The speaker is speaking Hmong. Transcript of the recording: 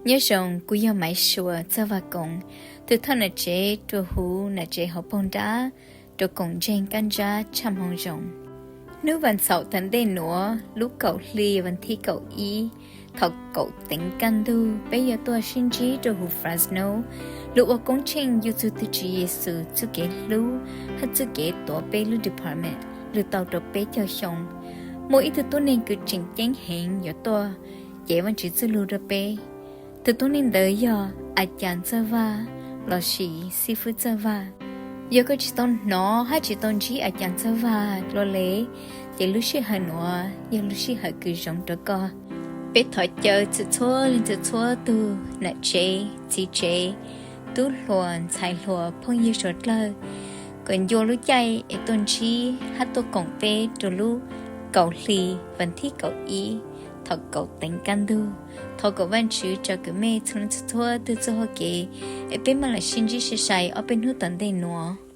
Nyob zoo, kuv yog Maiv Suas, txawj vaj koom, tus thawj nam tsev rua huv nam tsev hauv paug nrab rua koom ntseeg Kab Ntsab tshaj hmoo zoo. Hnub vas xaum tom ntej nuav lub kaum hli vas thib kaum ib thaum kaum teev kaj ntug, peb yuav tuaj sib ntsib rua huv Fresno lug ua koob tsheej yug txug tug Tswv Yexus txuj kev hlub hab txuj kev tuav peb lub department lug tau rua peb caug xyoo. Muaj ib tug tuab neeg kws tseem ceeb heev yuav tuaj cev Vaajtswv txuj lug rua peb. Tug tuab neeg ntawd yog A Cas Txawj Vaj lossis Xib Fwb Txawj Vaj. Yog koj tsi tau hnov hab tsi tau ntsib A Cas Txawj Vaj dlua le, ces lub sij hawm nuav yog lub sij hawm kws zoo rua koj. Peb thov caw txhua txhua leej txhua txhua tug nam tsev, txiv tsev, tub hluas, ntxhais hluas, phooj ywg suav dlawg kom ncua lub caij es tuaj ntsib hab tuaj koom peb rua lub kaum hli vas thib kaum ib thaum kaum teev kaj ntug. Thov kom Vaajtswv tsom kwm mej txhua leej txhua txhua tug txuj hauv kev, es peb maam le sib ntsib sai sai ob peb hnub tom ntej nuav.